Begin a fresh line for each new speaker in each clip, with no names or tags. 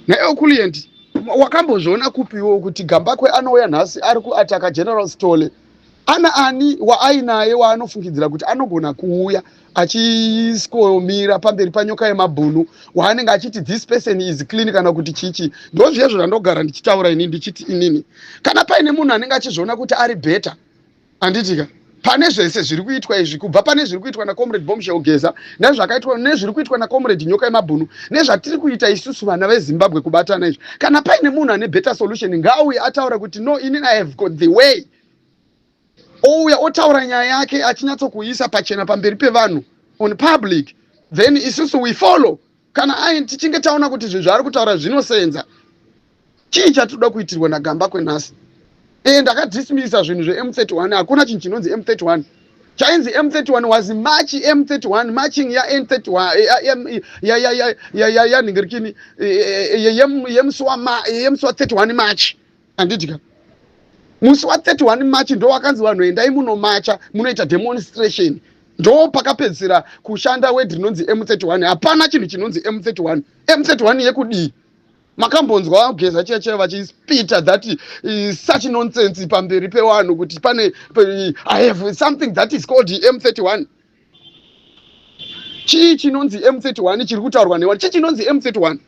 Naiwe Kulient, wakambozviona kupiwo kuti Gambakwe anouya nhasi ari kuataka General Sithole? Ana ani waainaye waanofungidzira kuti anogona kuuya achiskomira pamberi panyoka yemabhunu, waanenge achiti this person is clean kana kuti chichi? Ndozviyezvo zvandogara ndichitaura inini, ndichiti inini kana paine munhu anenge achizviona kuti ari better, handitika, pane zvese zviri kuitwa izvi, kubva pane zviri kuitwa naComrade Bombshell Geza, nezvakaitwa, nezviri kuitwa naComrade Nyoka yemabhunu, nezvatiri kuita isusu vana veZimbabwe kubatana izvi, kana paine munhu ane better solution, ngaauye ataura kuti, "No, inini I have got the way." Ouya otaura nyaya yake achinyatsokuisa pachena pamberi pevanhu on public, then isusu we follow. Kana ai tichinge taona kuti zvinhu zvaari kutaura zvinosenza. Chii chatinoda kuitirwa naGambakwe nhasi? E, ndakadismisa zvinhu zveM31. Hakuna chinhu chinonzi M31. Chainzi M31 was March M31, marching ya M31 yanhingirikini yemusi wa31 March, handitika? Musi wa31 March ndo wakanzi vanhu endai munomacha, munoita demonstration. Ndo pakapedzisira kushanda word rinonzi M31. Hapana chinhu chinonzi M31. M31 yekudii? Makambonzwa Geza chiya chiya vachispita that such nonsense pamberi pevanhu kuti pane, "I have something that is called M31"? Chii chinonzi M31 chiri kutaurwa nevanhu? Chii chinonzi M31?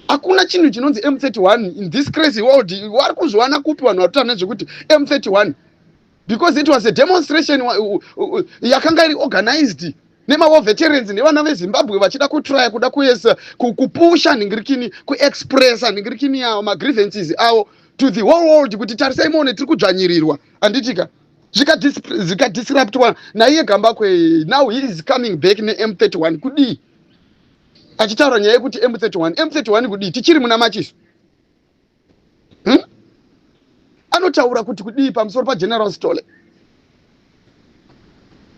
Hakuna chinhu chinonzi M31 in this crazy world. Vari kuzviwana kupi vanhu vari kutaura nezvekuti M31? Because it was a demonstration yakanga iri organized nemawar veterans nevana veZimbabwe vachida kutrya kuda kuesa kupusha nhingirikini, kuexpressa nhingirikini yavo, magrievances avo to the whole world kuti tarisai muone, tiri kudzvanyirirwa, handitika? Zvikadisruptwa naiye Gambakwe. Now he is coming back neM31 kudii, achitaura nyaya yekuti M31, M31 kudii? Tichiri muna Machiso, Anotaura kuti kudii pamusoro paGeneral Sithole?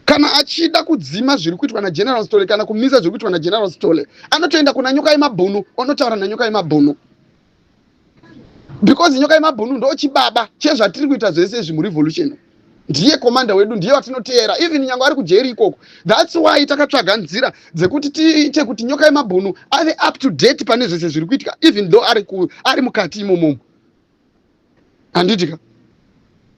Kana achida kudzima zviri kuitwa naGeneral Sithole kana kumisa zviri kuitwa naGeneral Sithole, anotoenda kuna Nyoka yemabhunu, onotaura naNyoka yemabhunu, because Nyoka yemabhunu ndo chibaba chezvatiri kuita zvese izvi murevolution. Ndiye commander wedu, ndiye watinoteera, even nyange ari kujeri ikoko. That's why takatsvaga nzira dzekuti tiite kuti Nyoka yemabhunu ave up to date pane zvese zviri kuitika, even though ari mukati imomomo, handitika?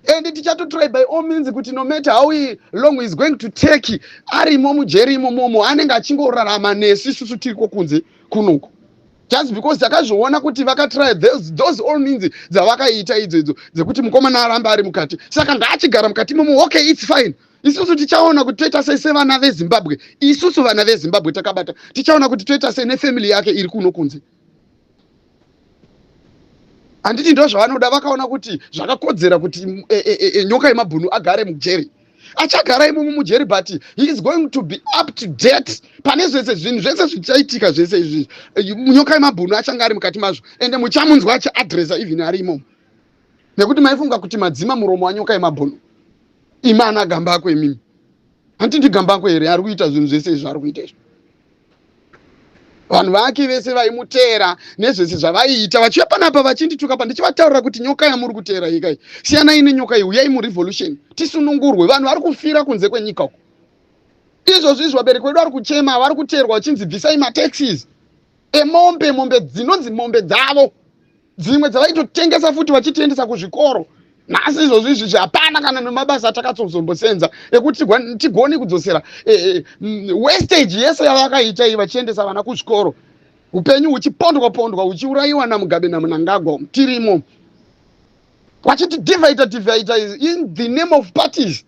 And tichatotry by all means kuti no matter how long is going to take arimo mujeri imomomo, anenge achingorarama nesu isusu tiriko kunze kunoku, just because takazviona kuti vakatry those all means dzavakaita idzo idzo dzekuti mukomana arambe ari mukati. Saka ngaachigara mukati imomo. Okay, it's fine. Isusu tichaona kuti toita sei sevana veZimbabwe. Isusu vana veZimbabwe takabata, tichaona kuti toita sei nefamily yake iri kuno kunze, handiti? Ndo zvavanoda. Vakaona kuti zvakakodzera kuti Nyoka yemabhunu agare mujeri, achagara imomo mujeri, but he is going to be up to date pane zvese zvinhu zvese zvichaitika zvese izvi. Nyoka yemabhunu achange ari mukati mazvo, ende muchamunzwa achiadresa even ari imomo, nekuti maifunga kuti madzima muromo waNyoka yemabhunu. Imi ana Gambakwe imimi, handiti ndiGambakwe here ari kuita zvinhu zvese izvi ari kuita izvi? Vanhu vake vese vaimuteera nezvese zvavaiita, vachiuya panapa vachindituka pa ndichivataurira kuti nyoka yamuri kuteera ikai, siyanai nenyoka iyi, uyai murevolution tisunungurwe. Vanhu vari kufira kunze kwenyika uko izvozvo izvi. Vabereki vedu vari kuchema, vari kuteerwa vachinzi bvisai mataxes emombe, mombe dzinonzi mombe dzavo, dzimwe dzavaitotengesa futi vachitiendesa kuzvikoro. Nhasi izvozvo izvi hapana kana nemabasa atakatsozombosenza ekuti tigone kudzosera wastage yese yavakaita iyi, vachiendesa vana kuzvikoro, upenyu huchipondwa pondwa, huchiurayiwa naMugabe naMnangagwa. Tirimo vachiti divide divide in the name of parties,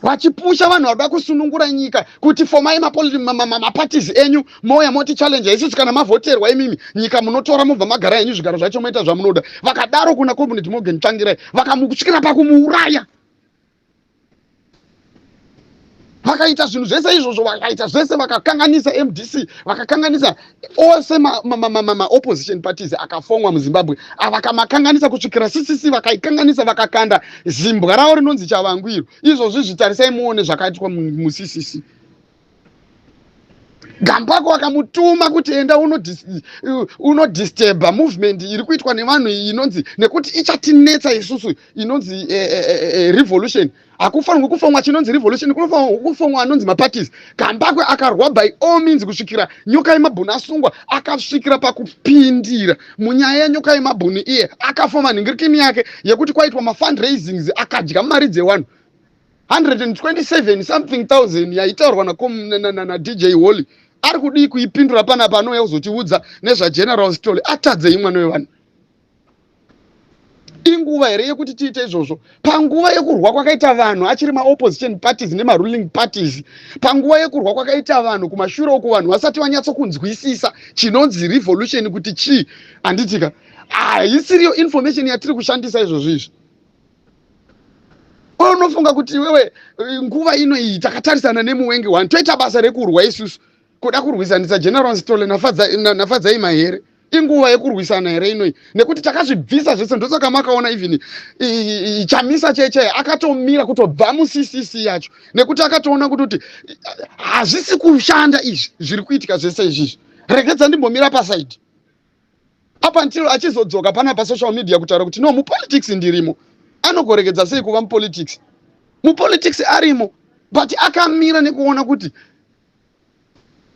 vachipusha vanhu varoda kusunungura nyika kuti formai maparties enyu, mouya moti challenge isusu. Kana mavhoterwa imimi, nyika munotora, mobva magara henyu zvigaro zvacho, moita zvamunoda. Vakadaro kuna Comrade Morgan Tsvangirai, vakamusvikira pakumuuraya. Vakaita zvinhu zvese izvozvo, vakaita zvese, vakakanganisa MDC, vakakanganisa ose maopposition parties akafomwa muZimbabwe, vakamakanganisa kusvikira CCC vakaikanganisa, vakakanda zimbwa ravo rinonzi Tshabangu iro. Izvozvi zvitarisai muone zvakaitwa muCCC. Gambako akamutuma kuti enda unodisturba movement iri kuitwa nevanhu iyi inonzi, nekuti ichatinetsa isusu, inonzi revolution. Hakufanirwi kufomwa chinonzi revolution, kunofanirwa kufomwa anonzi maparties. Gambakwe akarwa by all means kusvikira Nyoka Yemabhunu asungwa. Akasvikira pakupindira munyaya yeNyoka Yemabhunu. Iye akafoma nhingirikini yake yekuti kwaitwa mafundraisings, akadya mari dzevanhu 127 something thousand yaitaurwa naDJ Holly. Ari kudii kuipindura panapa? Anouya kuzotiudza nezvaGeneral Story. Atadzei mwana wevanhu? Inguva here yekuti tiite izvozvo panguva yekurwa kwakaita vanhu achiri maopposition parties nemaruling parties, panguva yekurwa kwakaita vanhu kumashure uku, vanhu vasati vanyatsokunzwisisa chinonzi revolution kuti chii? Handitika haisiriyo information yatiri kushandisa izvozvo izvi. Unofunga kuti iwewe, nguva ino iyi takatarisana nemuwengi one, toita basa rekurwa isusu, kuda kurwisanisa General Stole naFadzai Mahere? Inguva yekurwisana here inoi? Nekuti takazvibvisa zvese. Ndosaka makaona even Chamisa cheche akatomira kutobva muCCC yacho, nekuti akatoona kuti hazvisi kushanda izvi zviri kuitika zvese izvizvi, regedza ndimbomira paside up until achizodzoka pana pasocial media kutaura kuti, "No, mupolitics ndirimo." Anogoregedza sei kuva mupolitics? Mupolitics arimo, but akamira nekuona kuti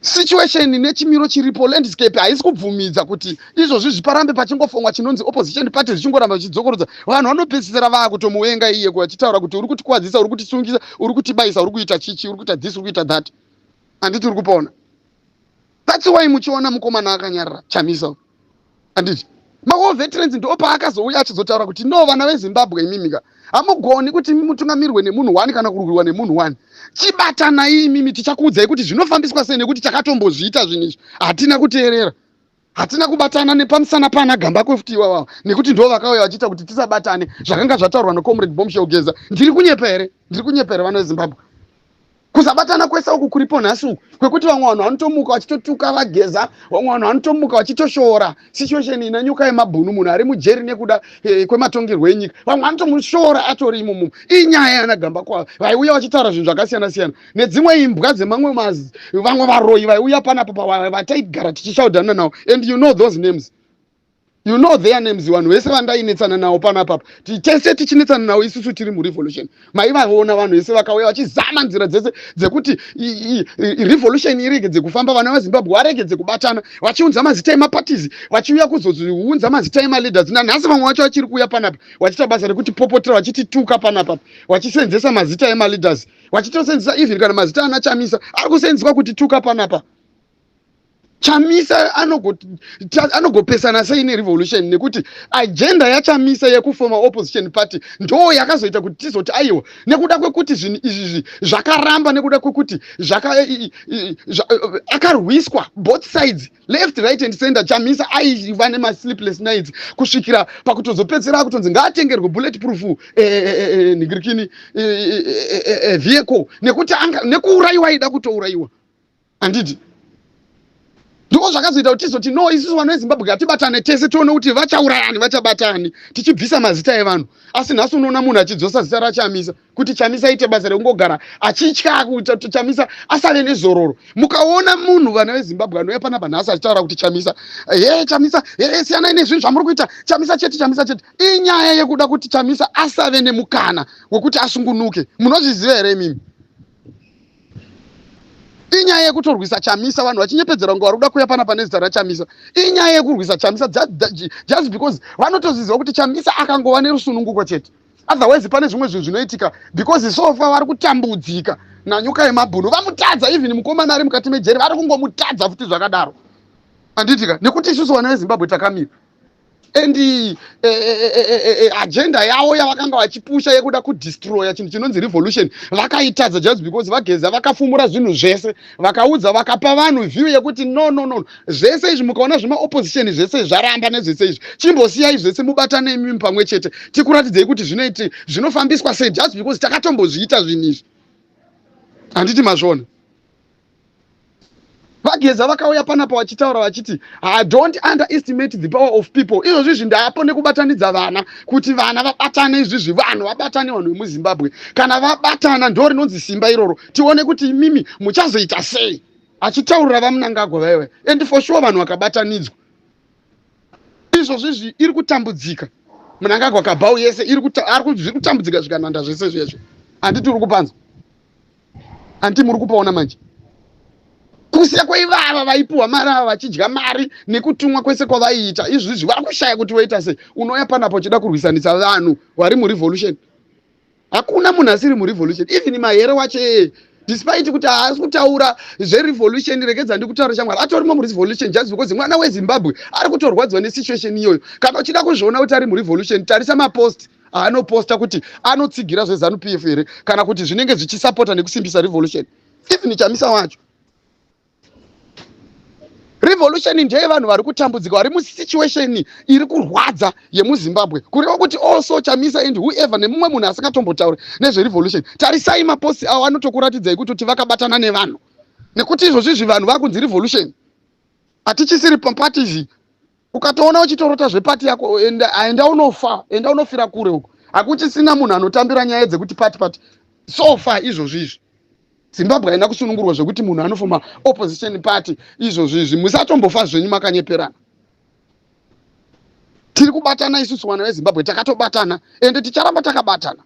situation nechimiro chiripo, landscape haisi kubvumidza kuti izvozvi zviparambe pachingofongwa chinonzi opposition party, zvichingoramba zvichidzokorodza. Vanhu vanopedzisira vaakutomuvenga iye, vachitaura kuti uri kutikwadzisa, uri kutisungisa, uri kutibayisa, uri kuita chichi, uri kuita this, uri kuita that. Handiti uri kupona? That's why muchiona mukomana akanyarara, Chamisa. Handiti mawar veterans ndo paakazouya achizotaura kuti, "No, vana veZimbabwe, imimika hamugoni kuti mutungamirwe nemunhu one kana kurwirwa nemunhu one. Chibatanai imimi, tichakuudzai kuti zvinofambiswa sei, nekuti takatombozviita zvinhu izvi." Hatina kuteerera, hatina kubatana nepamusana pana Gambakwe futi iwawawa, nekuti ndo vakauya vachiita kuti tisabatane. Zvakanga zvataurwa nacomrade Bombshell Geza. Ndiri kunyepa here? Ndiri kunyepa here, vana veZimbabwe? Kusabatana kwese uku kuripo nhasi uku, kwekuti vamwe vanhu vanotomuka vachitotuka vaGeza, vamwe vanhu vanotomuka vachitoshoora situation ina Nyoka Yemabhunu, munhu ari mujeri nekuda kwematongerwo enyika. Vamwe vanotomushora atori imomo. Inyaya yana Gambakwa, vaiuya vachitaura zvinhu zvakasiyana siyana, nedzimwe imbwa dzemamwe vamwe varoyi vaiuya panapa vataigara tichishaudhana navo. And you know those names, you know their names. Vanhu vese vandainetsana navo panapapa, tese tichinetsana navo isusu tiri murevolution, maivaona vanhu vese vakauya vachizama nzira dzese dzekuti revolution iregedze kufamba, vana vaZimbabwe varegedze kubatana, vachiunza mazita emaparties, vachiuya kuzounza mazita emaleaders. Nanhasi vamwe vacho vachiri kuuya panapa vachiita basa rekutipopotera, vachitituka panapa, vachisenzesa mazita emaleaders, vachitosenzesa even kana mazita ana Chamisa ari kusenzeswa kutituka panapa. Chamisa anogopesana sei nerevolution? Nekuti agenda yaChamisa yekufoma opposition party ndo yakazoita kuti tizoti aiwa, nekuda kwekuti zvinhu izvizvi zvakaramba, nekuda kwekuti akarwiswa both sides, left, right and center. Chamisa aiva nemasleepless nights kusvikira pakutozopedzera akutonzi ngaatengerwe bullet proof nhingirikini vehicle, nekuti nekuurayiwa aida kutourayiwa. Handiti ndiko zvakazoita kuti tizoti, "No, isusu vanhu veZimbabwe ngatibatane tese, tione kuti vachaurayani, vachabatani," tichibvisa mazita evanhu. Asi nhasi unoona munhu achidzosa zita raChamisa kuti Chamisa aite basa rekungogara achitya, kuti Chamisa asave nezororo. Mukaona munhu, vana veZimbabwe, anouya panapa nhasi achitaura kuti Chamisa, he Chamisa, he siyanai nezvinhu zvamuri kuita, Chamisa chete, Chamisa chete, inyaya yekuda kuti Chamisa asave nemukana wekuti asungunuke. Munozviziva here imimi? Inyaya yekutorwisa Chamisa. Vanhu vachinyepedzera kunge vari kuda kuuya panapa nezita raChamisa. Inyaya yekurwisa Chamisa just because vanotozviziva kuti Chamisa akangova nerusununguko chete, otherwise pane zvimwe zvinhu zvinoitika, because so far vari kutambudzika naNyoka Yemabhunu. Vamutadza, even mukomana ari mukati mejeri vari kungomutadza futi zvakadaro. Handitika nekuti isusu vana veZimbabwe takamira and agenda yavo yavakanga vachipusha yekuda kudestroya chinhu chinonzi revolution vakaitadza, just because vaGeza vakafumura zvinhu zvese, vakaudza, vakapa vanhu view yekuti, "No, no, no, zvese izvi mukaona zvemaopposition zvese zvaramba nezvese izvi, chimbosiyai zvese, mubatane imimi pamwe chete, tikuratidzei kuti zvinoiti zvinofambiswa sei, just because takatombozviita zvinhu izvi." Handiti mazviona? VaGeza vakauya panapa vachitaura vachiti, "Don't underestimate the power of people." Izvozvi izvi ndapo nekubatanidza vana, kuti vana vabatane. Izvizvi vanhu vabatane, vanhu vemuZimbabwe kana vabatana, ndo rinonzi simba iroro. Tione kuti imimi muchazoita sei. Achitaurira vaMnangagwa vaive, and for sure vanhu vakabatanidzwa. Izvozvo izvi iri kutambudzika Mnangagwa, cabal yese iri zviri kutambudzika, zvikananda zvese zvezvo. Handiti uri kupanzwa? Handiti muri kupaona manje? Kusiya kweivava vaipiwa mari ava, vachidya mari nekutumwa kwese kwavaiita, izvizvi vari kushaya kuti voita sei. Unouya panapo uchida kurwisanisa vanhu vari murevolution. Hakuna munhu asiri murevolution. Even Mahere wacho iyeye, despite kuti haasi kutaura zverevolution, regedza ndikutaura shamwari, atorimo murevolution just because mwana weZimbabwe ari kutorwadziwa nesituation iyoyo. Kana uchida kuzviona kuti ari murevolution, tarisa mapost aanoposta kuti anotsigira zveZANU PF here kana kuti zvinenge zvichisapota nekusimbisa revolution. Even Chamisa wacho, revolution ndeyevanhu vari kutambudzika, vari musituation iri kurwadza yemuZimbabwe. Kureva kuti also Chamisa and whoever nemumwe munhu asingatombotauri nezverevolution, tarisai maposti avo, anotokuratidzai kutoti vakabatana nevanhu, nekuti izvozvo izvi vanhu vakunzi revolution, hatichisiri paparties. Ukatoona uchitorota zveparty yako, enda, enda unofa, enda unofira kure uko. Hakuchisina munhu anotambira nyaya dzekuti party, party. So far izvozvo izvi Zimbabwe haina kusunungurwa zvekuti munhu anofoma opposition party. Izvozvo izvi musatombofa zvenyu makanyeperana. Tiri kubatana isusu vana veZimbabwe, takatobatana ende ticharamba takabatana.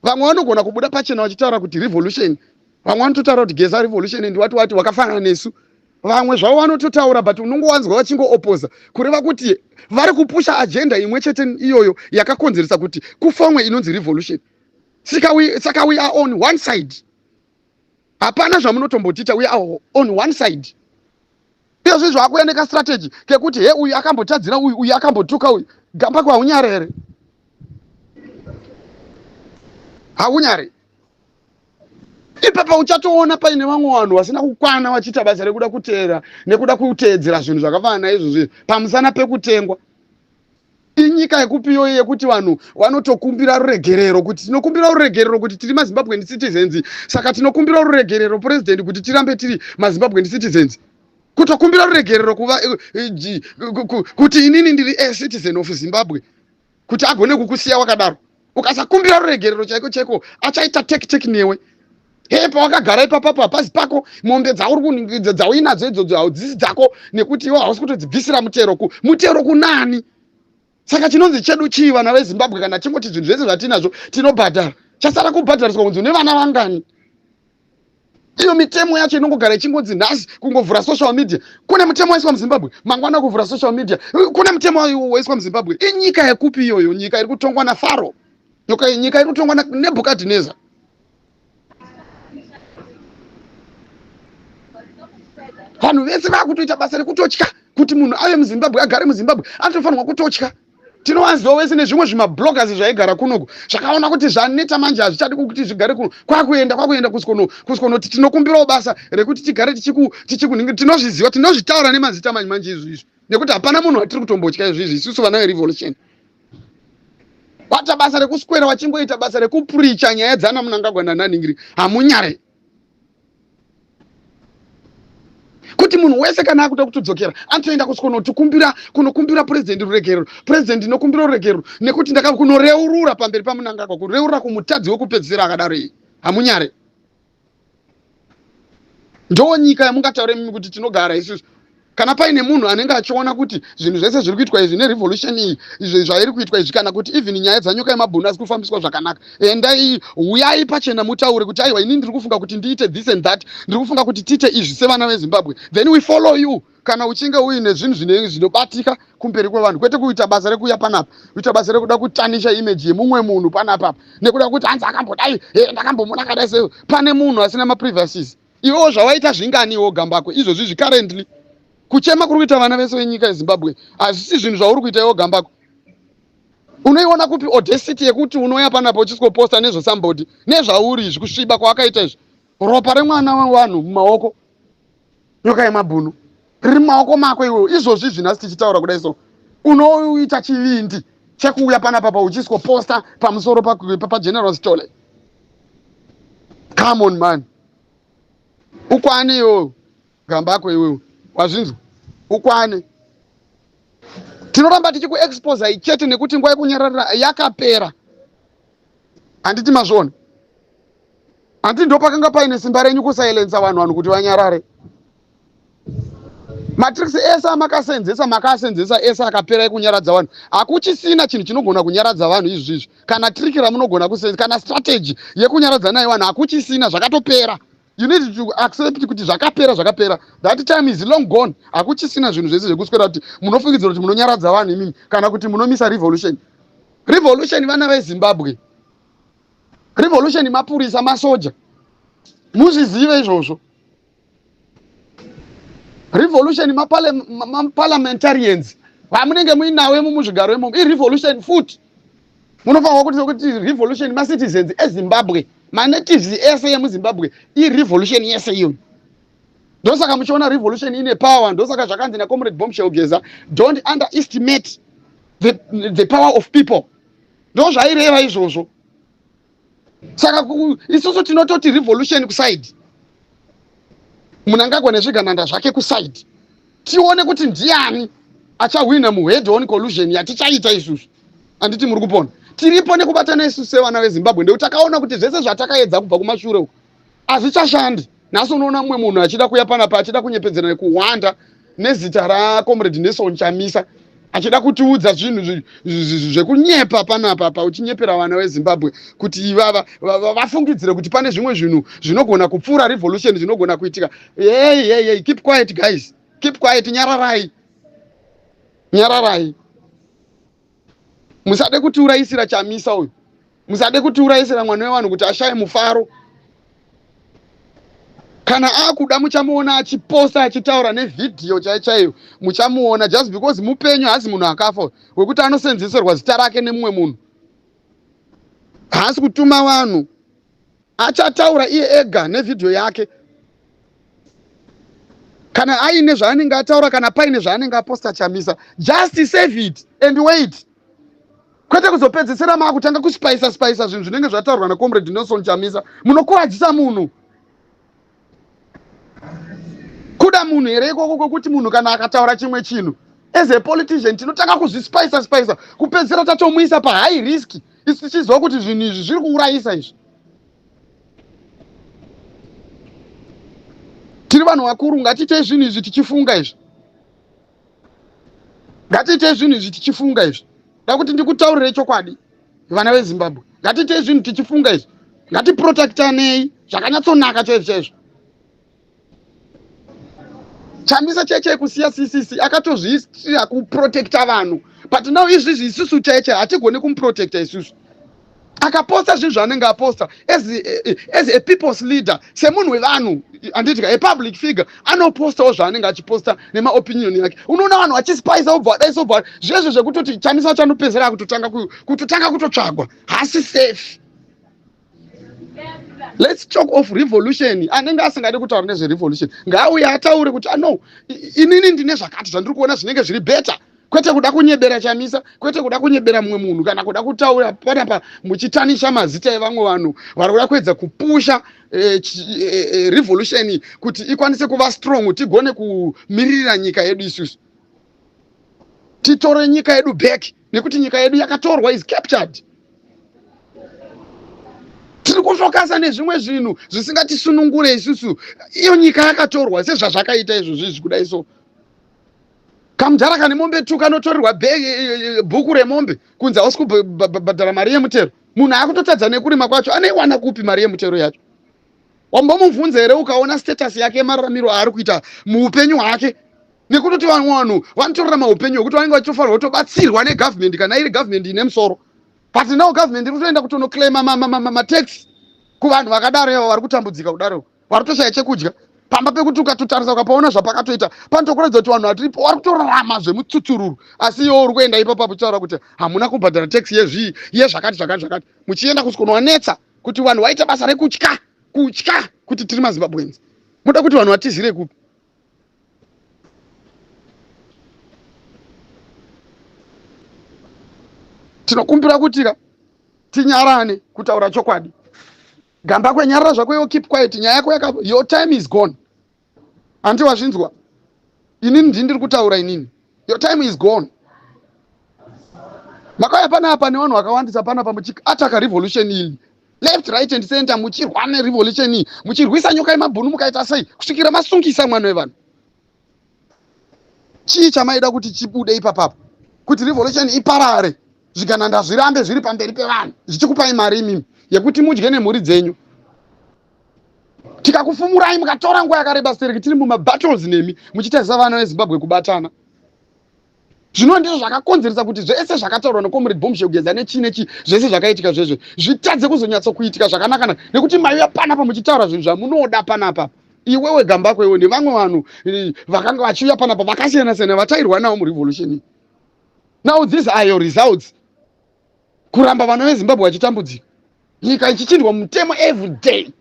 Vamwe vanogona kubuda pachena vachitaura kuti revolution, vamwe vanototaura kuti Geza revolution and wati wati wakafanana nesu. Vamwe zvavo vanototaura, but unongowanzwa vachingoopoza, kureva kuti vari kupusha agenda imwe chete iyoyo yakakonzeresa kuti kufomwe inonzi revolution. Saka we are on one side, hapana zvamunotombotiita. We are on one side. Izvozvi zvakuya nekastrategy kekuti he, uyu akambotadzira uyu, uyu akambotuka uyu. Gambakwe, haunyare here? Haunyare? Ipapa uchatoona paine vamwe vanhu vasina kukwana vachiita basa rekuda kuteera nekuda kuteedzera zvinhu zvakafanana naizvozvo pamusana pekutengwa. Inyika yekupiyo yekuti vanhu vanotokumbira ruregerero, kuti tinokumbira ruregerero kuti tiri maZimbabwean citizens, saka tinokumbira ruregerero, President, kuti tirambe tiri maZimbabwean citizens? Kutokumbira ruregerero kuva kuti inini ndiri a citizen of Zimbabwe, kuti agone kukusiya wakadaro. Ukasakumbira ruregerero chaiko chaiko, achaita tek tek newe. He, pawakagara ipapapo hapazi pako. Mombe dzauri dzauinadzo idzodzo haudzisi dzako, nekuti iwe hausi kutodzibvisira mutero. Ku mutero kunani? Saka chinonzi chedu chii, vana veZimbabwe, kana chingoti zvinhu zvese zvatinazvo tinobhadhara? Chasara kubhadhariswa kunzi une vana vangani. Iyo mitemo yacho inongogara ichingonzi nhasi kungovhura social media kune mutemo waiswa muZimbabwe, mangwana kuvhura social media kune mutemo waiswa muZimbabwe. Inyika yekupi iyoyo? Nyika iri kutongwa naFaro, nyika iri kutongwa naNebhukadhineza. Vanhu vese vakutoita basa rekutotya. Kuti munhu ave muZimbabwe, agare muZimbabwe, anotofanirwa kutotya. Tinowanziwa wese nezvimwe zvimabloggers zvaigara kunoku, zvakaona kuti zvaneta manje, hazvichadi kuti zvigare kuno, kwakuenda kwakuenda kuskonoti tinokumbirawo basa rekuti tigare tichikuningira. Tinozviziva, tinozvitaura nemazita manje manje izvi izvi, nekuti hapana munhu watiri kutombotya izvi isusu vana verevolution. Vata basa rekuswera vachingoita basa rekupuricha nyaya dzana Munangagwa nananingiri. Hamunyare kuti munhu wese kana akuda kutodzokera anotoenda kuskonotikumbira, kunokumbira Purezidendi ruregerero? "Purezidendi, ndinokumbira ruregerero nekuti ndaka kunoreurura pamberi paMunangagwa." Kureurura kumutadzi wekupedzisira akadaro iyi? Hamunyare? Ndo nyika yamungataure mimi kuti tinogara isusu? Kana paine munhu anenge achiona kuti zvinhu zvese zviri kuitwa izvi nerevolution iyi, izvo zvairi kuitwa izvi, kana kuti even nyaya dzaNyoka yemabhunu asi kufambiswa zvakanaka, endai, uyai pachena mutaure kuti, "Aiwa, inini ndiri kufunga kuti ndiite this and that, ndiri kufunga kuti tiite izvi sevana veZimbabwe." Then we follow you kana uchinge uine zvinhu zvinobatika kumberi kwevanhu, kwete kuita basa rekuuya panapa, kuita basa rekuda kutanisha image yemumwe munhu panapapa nekuda kuti hanzi akambodai, ndakambomuna akadai. Sei pane munhu asina maprivacies? Iwewo zvawaita zvinganiwo, Gambakwe, izvozvi izvi? Currently kuchema kuri kuita vana vese venyika yeZimbabwe hazvisi zvinhu zvauri kuita iwo, Gambakwe. Unoiona kupi audacity yekuti unoya panapa uchisikoposta nezvesomebody, nezvauri izvi, kusviba kwawakaita izvi, ropa remwana wevanhu mumaoko, Nyoka yemabhunu riri mumaoko mako iwewo? Izvozvi izvi nhasi tichitaura kudai so, unoita chivindi chekuuya panapa pa uchisikoposta pamusoro paGeneral Stole? Come on, man, ukwane iwewe, Gambakwe. Iwewe wazvinzwa? Ukwane. Tinoramba tichikuexposai chete nekuti nguva yekunyararira yakapera. Handiti mazviona? Handiti ndo pakanga paine simba renyu kusilensa vanhu kuti vanyarare? Matricks ese amakasenzesa makaasenzesa ese akapera ekunyaradza vanhu. Hakuchisina chinhu chinogona kunyaradza vanhu izvizvi. Kana trick ramunogona kusenza, kana strategy yekunyaradza nayo vanhu hakuchisina, zvakatopera. You need to accept kuti zvakapera, zvakapera. That time is long gone. Hakuchisina zvinhu zvese zvekuswera kuti munofungidzira kuti munonyaradza vanhu imimi kana kuti munomisa revolution. Revolution vana veZimbabwe. Revolution mapurisa, masoja. Muzvizive izvozvo. Revolution maparliamentarians vamunenge muinawo imo muzvigaro imomo irevolution futi. Munofanirwa kuti kuti revolution macitizens eZimbabwe, manatives ese emuZimbabwe irevolution yese iyoyo. Ndosaka muchiona revolution ine power. Ndosaka zvakanzi naComrade Bombshell Geza, don't underestimate the power of people. Ndozvaireva izvozvo. Saka isusu tinototi revolution kuside, Mnangagwa nezvigananda zvake kuside, tione kuti ndiani achahwina muhead on collusion yatichaita isusu. Handiti muri kupona? Tiripo nekubatana isusu sevana veZimbabwe, ndekuti takaona kuti zvese zvatakaedza kubva kumashure uku hazvichashandi. Nhasi unoona mumwe munhu achida kuya panapa achida kunyepedzera nekuhwanda nezita raComrade Nelson Chamisa, achida kutiudza zvinhu zvekunyepa panapa pa uchinyepera vana veZimbabwe kuti ivava vafungidzire kuti pane zvimwe zvinhu zvinogona kupfuura revolution zvinogona kuitika. Hey, hey, hey, keep quiet guys, keep quiet. Nyararai, nyararai. Musade kutiurayisira Chamisa uyu, musade kutiurayisira mwana wevanhu kuti ashaye mufaro. Kana akuda muchamuona achiposta, achitaura nevhidhiyo chai chaiyo muchamuona. Just because mupenyu, haasi munhu akafa wekuti anosenzeserwa zita rake nemumwe munhu. Haasi kutuma vanhu, achataura iye ega nevhidhiyo yake kana aine zvaanenge ataura, kana paine zvaanenge aposta Chamisa. Just save it and wait, kwete kuzopedzisira maakutanga kuspicer spicer zvinhu zvinenge zvataurwa naComrade Nelson Chamisa. Munokuwadzisa munhu. Kuda munhu here ikoko kwekuti munhu kana akataura chimwe chinhu as a politician tinotanga kuzvispicer spicer, kupedzisira tatomuisa pahigh risk, isu tichiziva kuti zvinhu izvi zviri kuurayisa izvi? Tiri vanhu vakuru, ngatiitei zvinhu izvi tichifunga izvi, ngatiitei zvinhu izvi tichifunga izvi. Da kuti ndikutaurire chokwadi, vana veZimbabwe, ngatiitei zvinhu tichifunga izvi. Ngatiprotectanei zvakanyatsonaka chaizvo chaizvo. Chamisa cheche kusiya CCC akatozviisira kuprotecta vanhu, but now izvizvi isusu cheche hatigoni kumuprotecta isusu. Akaposta zvinhu zvaanenge aposta as a people's leader, semunhu wevanhu, handiti? A public figure anopostawo zvaanenge achiposta nemaopinion yake. Unoona vanhu vachispicer, obva vadai, sobva zvezvo zvekutoti Chamisa chanopedzera kutotanga kutotsvagwa, haasi safe. Let's talk of revolution. Anenge asingadi kutaura nezverevolution ngaauye ataure kuti, ano ah, inini ndine zvakati zvandiri kuona zvinenge zviri better, kwete kuda kunyebera Chamisa, kwete kuda kunyebera mumwe munhu, kana kuda kutaura panapa muchitanisha mazita evamwe vanhu vari kuda kuedza kupusha revolution kuti ikwanise kuva strong, tigone kumiririra nyika yedu isusu, titore nyika yedu back, nekuti nyika yedu yakatorwa, is captured. Tiri kufokasa nezvimwe zvinhu zvisingatisunungure isusu, iyo nyika yakatorwa sezvazvakaita izvozvo izvi. Kudai so kamudhara kane mombe tu kanotorerwa bhuku remombe kunzi hausi kubhadhara mari yemutero. Munhu akutotadza nekurima kwacho, anoiwana kupi mari yemutero yacho? Wambomubvunza here ukaona status yake yemararamiro aari kuita muupenyu hwake? Nekutoti vamwe vanhu vanotorarama upenyu hwekuti vanenge vachitofanirwa kutobatsirwa negovernment kana iri government ine musoro, but now government iri kutoenda kutonoclaima matax kuvanhu vakadaro ivo vari kutambudzika kudaro, vari kutoshaya chekudya pamba pekuti ukatotarisa ukapaona zvapakatoita panotokuratidza kuti vanhu vatiripo vari kutorarama zvemutsutururu, asi iwo uri kuenda ipapo uchitaura kuti hamuna kubhadhara tax yezvii, yezvakati zvakati zvakati, muchienda kusikonowanetsa kuti vanhu vaite basa rekutya, kutya kuti tiri maZimbabweans. Muda kuti vanhu vatizire kupi? Tinokumbira kuti ka tinyarane kutaura chokwadi. Gamba kwenyarara zvako iwo, keep quiet. Nyaya yako yaka, your time is gone. Handi wazvinzwa? Inini ndini ndiri kutaura inini. Your time is gone. Makauya panapa nevanhu vakawandisa panapa muchiataka revolution iyi left, right and center, muchirwa nerevolution iyi, muchirwisa nyoka yemabhunu, mukaita sei kusvikira masungisa mwana wevanhu. Chii chamaida kuti chibude ipapapo? Kuti revolution iparare, zvigananda zvirambe zviri pamberi pevanhu zvichikupai mari imimi yekuti mudye nemhuri dzenyu. Tikakufumurai mukatora nguva yakareba stereki tiri mumabattles nemi muchitadzisa vana veZimbabwe kubatana. Zvino ndizvo zvakakonzeresa kuti zvese zvakataurwa neComrade Bombshell Geza nechii nechii zvese zvakaitika zvezve zvitadze kuzonyatsokuitika zvakanakana nekuti maiuya panapa muchitaura zvinhu zvamunoda panapa. Iwewe Gambakwe iwe nevamwe vanhu eh, vakanga vachiuya panapa vakasiyana siyana vatairwa navo murevolution. Now these are your results. Kuramba vana veZimbabwe vachitambudzika. Nyika ichichinjwa mutemo every day.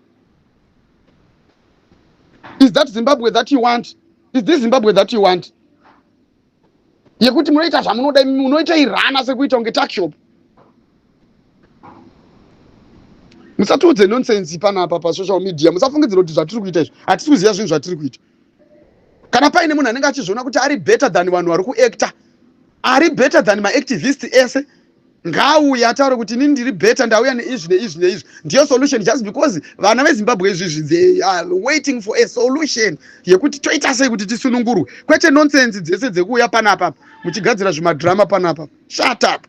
Is that Zimbabwe that you want? Is this Zimbabwe that you want? Yekuti munoita zvamunoda imi munoita irana sekuita kunge tuckshop. Musatiudze nonsense panapa pasocial media. Musafungidzira kuti zvatiri kuita izvi. Hatisi kuziva zvinhu zvatiri kuita. Kana paine munhu anenge achizviona kuti ari better than vanhu vari kuactor, ari better than maactivist ese, ngaauye ataure kuti inini ndiri better, ndauya neizvi neizvi neizvi, ndiyo solution. Just because vana veZimbabwe izvizvi they are waiting for a solution yekuti toita sei kuti tisunungurwe, kwete nonsense dzese dzekuuya panapa muchigadzira zvimadrama panapa. Shut up.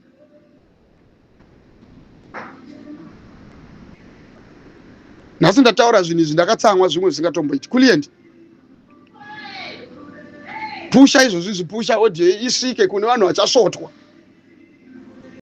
Nhasi ndataura zvinhu izvi ndakatsamwa, zvimwe zvisingatomboiti. Kulient, pusha izvozvi, zvipusha audio isvike kune vanhu vachasvotwa.